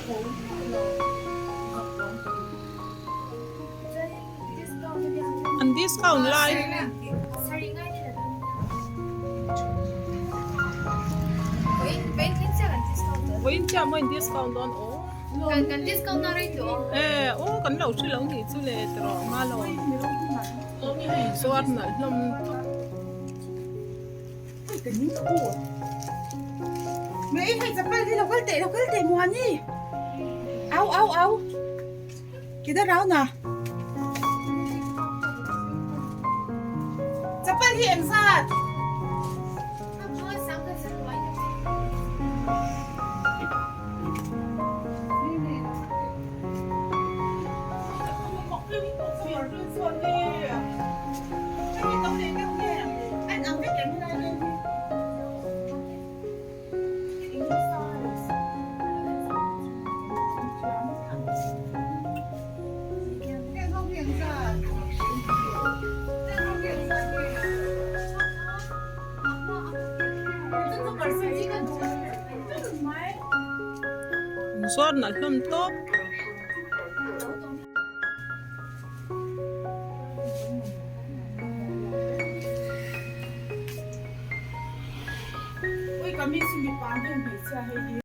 An discount lai. Vawiin chiah maw in discount dawn aw. E aw kan lo hre lo nih chu le tiraw nga lo. Zuar nalh hlawm tawp. Zuar nalh hlawm tawp.